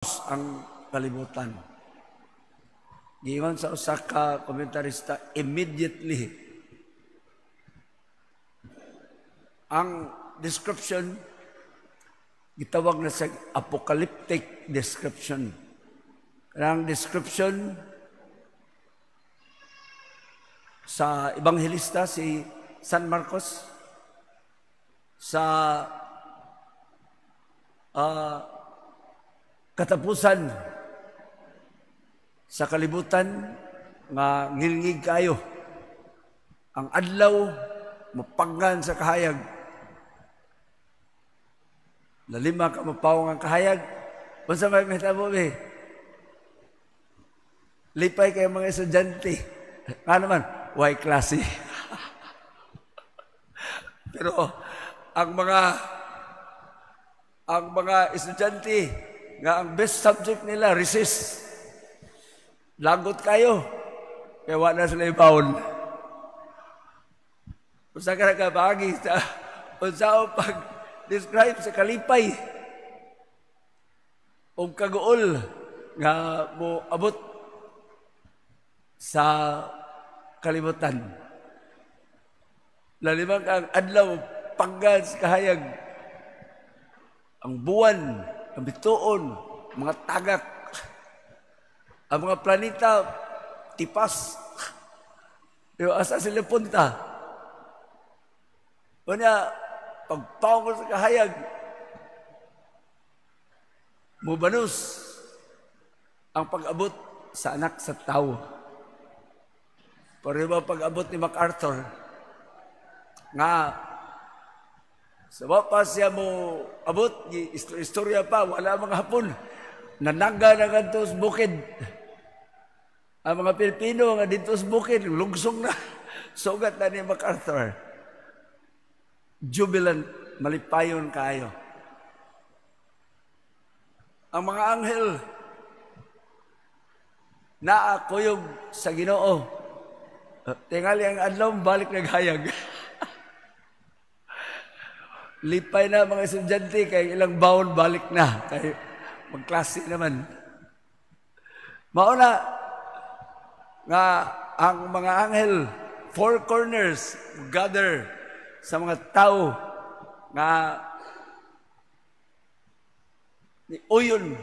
Ang kalibutan. Giingon sa usa ka komentarista, immediately. Ang description gitawag na sa apocalyptic description. Ang description sa ebanghelista si San Marcos sa katapusan sa kalibutan nga ngilngig kayo. Ang adlaw mapanggan sa kahayag. Lalima ka mapawong ang kahayag. Unsa may mahitabo be? Lipay kay mga estudyante. Nga naman, why klase? Pero ang mga estudyante nga ang best subject nila resist. Lagot kayo. Kaya wala sila ibawon. Usa ka nagkabagi sa unsa pag describe sa kalipay o kaguol nga mo abot sa kalibutan. Lalimang ang adlaw panggan sa kahayag, ang buwan, ang bituon, mga tagak, ang mga planeta, tipas. Pero asa sila punta? Unya, pagpawong sa kahayag, mubanos ang pag-abot sa anak sa tao. Pero ba pag-abot ni MacArthur, nga sa pa siya mo abot, istorya pa, wala mga Hapon. Nanaga na kadto sa bukid. Ang mga Pilipino nga dito sa bukid, lugsong na. Sugat na ni MacArthur. Jubilant, malipayon kayo. Ang mga anghel, naa kuyog sa Ginoo. Tingali ang adlaw, balik naghayag. Lipay na mga estudyante kay ilang baon balik na kay magklase naman. Mao na nga ang mga anghel four corners gather sa mga tao nga ni uyon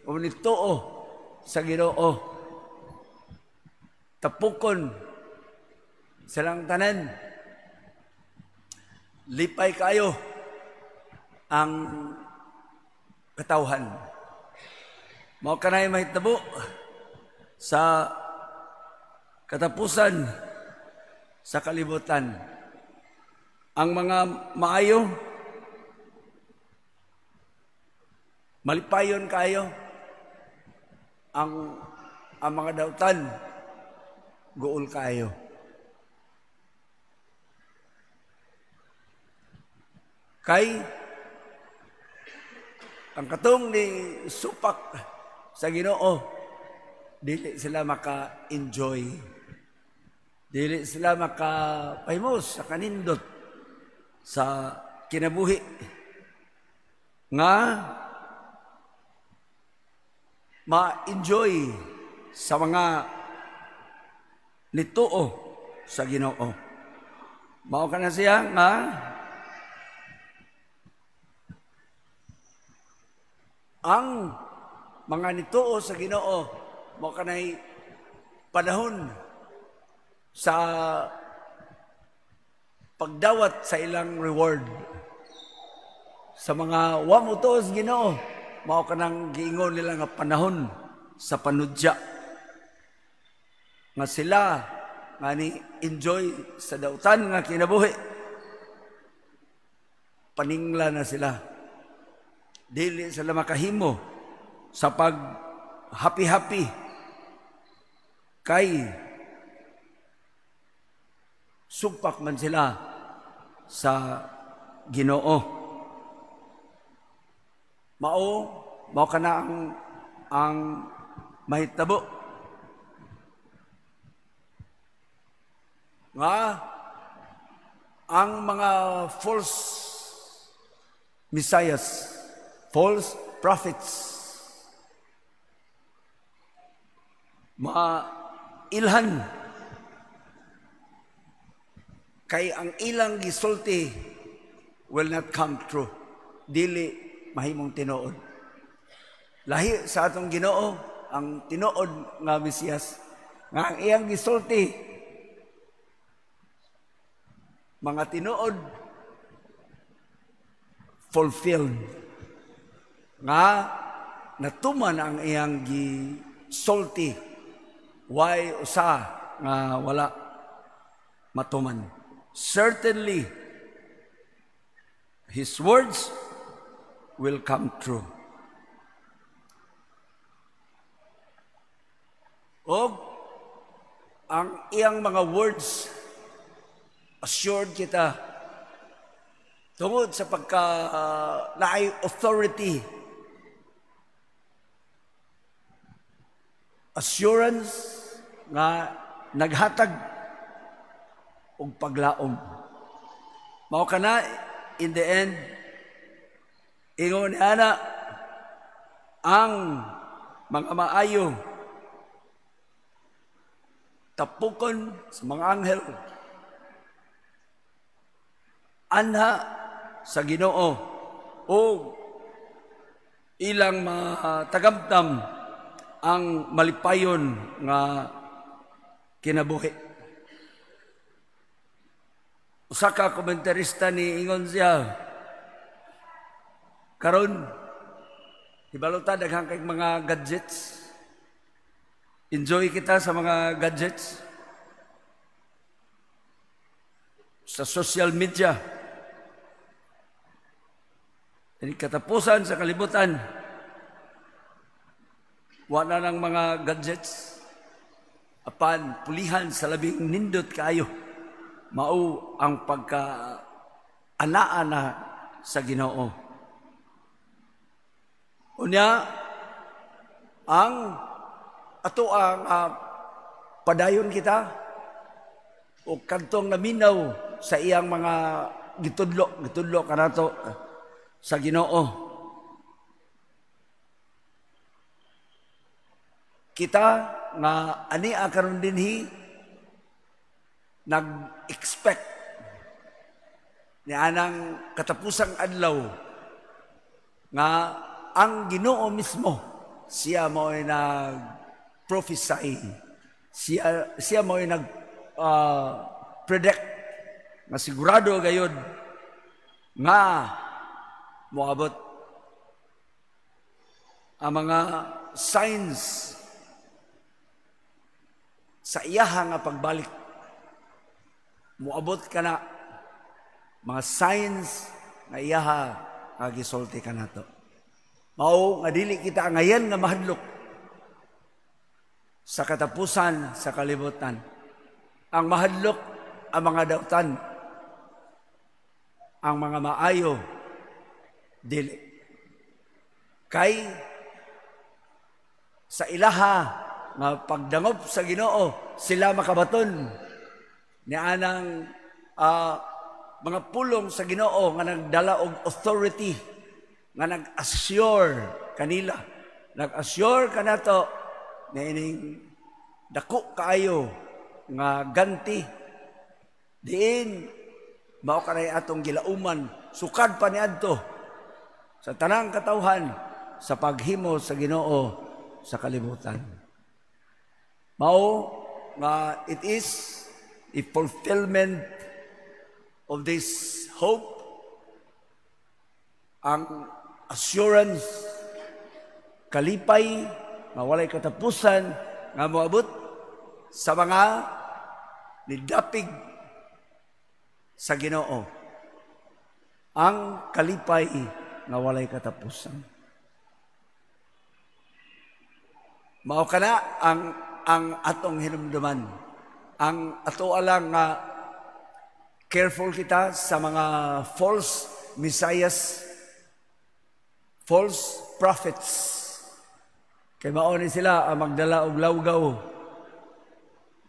o ni tuo sa Ginoo. Tapukon silang tanan. Lipay kayo ang katawhan. Mao kanay mahitabo sa katapusan sa kalibutan. Ang mga maayo, malipayon kayo. Ang mga dautan, guol kayo. Kay ang katong ni supak sa Ginoo, dili sila maka-enjoy. Dili sila makapahimos sa kanindot sa kinabuhi nga ma-enjoy sa mga nituo sa Ginoo. Mao ka na siya nga ang mga nituo sa Ginoo mao kanay panahon sa pagdawat sa ilang reward. Sa mga wa mo tuo sa Ginoo, mao kanang giingon nila nga panahon sa panudya. Nga sila nga ni enjoy sa dautan nga kinabuhi. Paningla na sila. Dili sila makahimo sa pag happy-happy kay supak man sila sa Ginoo. Mao mao kana ang mahitabo nga ang mga false messiahs, false prophets, Mailhan kay ang ilang gisulti will not come true. Dili mahimong tinuod. Lahi sa atong Ginoo, ang tinuod nga Mesiyas, nga ang iyang gisulti mga tinuod fulfilled, nga natuman ang iyang gisulti, way usa nga wala matuman. Certainly his words will come true. Og ang iyang mga words assured kita tungod sa pagka naay authority, assurance nga naghatag og paglaom. Mao kana in the end, ingon ni ana, ang mga maayo tapukon sa mga anghel anha sa Ginoo o ilang matagamtam ang malipayon nga kinabuhi. Usa ka komentarista ni ingon siya, karon hibalo ta daghang kay mga gadgets. Enjoy kita sa mga gadgets, sa social media. Ini katapusan sa kalibutan, wala ng mga gadgets, apan pulihan sa labing nindot kaayo, mao ang pagka anaa-ana sa Ginoo. Unya, ang ato ang padayon kita o kantong naminaw sa iyang mga gitudlo kanato sa Ginoo. Kita nga ania karon dinhi nag-expect ni anang katapusang adlaw nga ang Ginoo mismo siya mo'y nag-prophesy, siya mo'y nag-predict nga sigurado gayod nga moabot ang mga signs sa iyaha nga pagbalik. Moabot ka na mga signs nga iyaha nga gisulti ka nato. Mao nga dili kita angayan nga mahadlok sa katapusan sa kalibutan. Ang mahadlok ang mga dautan, ang mga maayo dili. Kay sa ilaha nga pagdangop sa Ginoo sila makabaton ni anang mga pulong sa Ginoo nga nagdala og authority, nga nag-assure kanila, nag-assure kanato na ining dako kaayo nga ganti diin mao kanay atong gilauman sukad pa niadto sa tanang katawhan sa paghimo sa Ginoo sa kalibutan. Mao nga it is a fulfillment of this hope, ang assurance, kalipay nga walay katapusan nga moabot sa mga nidapig sa Ginoo. Ang kalipay nga walay katapusan. Mao kana ang atong hinumduman. Ang ato alang nga careful kita sa mga false messiahs, false prophets. Kay mao ni sila ang magdala og lawgaw.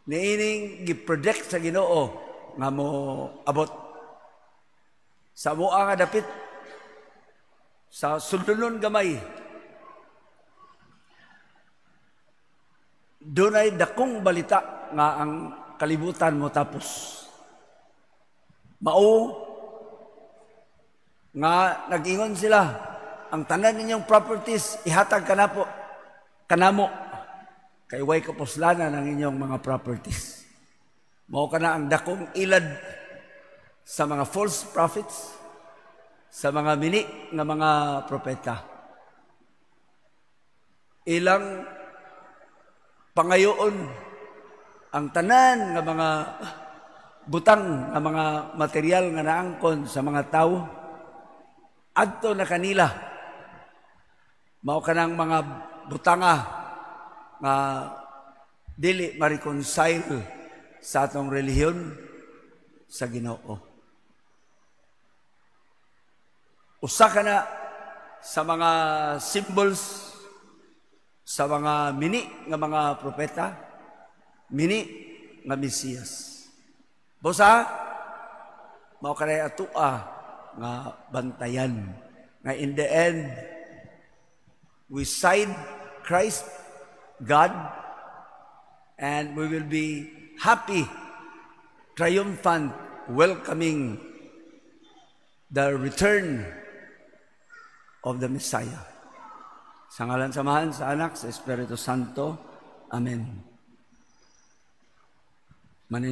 Niining gi-predict sa Ginoo nga mo abot. Sa mua nga dapit sa sundulon gamay, Dunay dakong balita nga ang kalibutan mo tapos. Mao nga nag-ingon sila, "Ang tanan ninyong properties ihatag kanapo kanamo kay way kapuslanan ang inyong mga properties." Mao kana ang dakong ilad sa mga false prophets, sa mga mini nga mga propeta. Ilang pangayoon ang tanan nga mga butang, nga mga material nga naangkon sa mga tawo adto na kanila. Mao kanang mga butanga nga dili ma-reconcile sa atong relihiyon sa Ginoo. Usa ka na sa mga symbols sa mga mini nga mga propeta, mini nga Mesiyas. Busa, mao kanay atua nga bantayan nga in the end we side Christ, God, and we will be happy, triumphant, welcoming the return of the Messiah. Sa ngalan sa Amahan, sa Anak, sa Espiritu Santo. Amen. Manin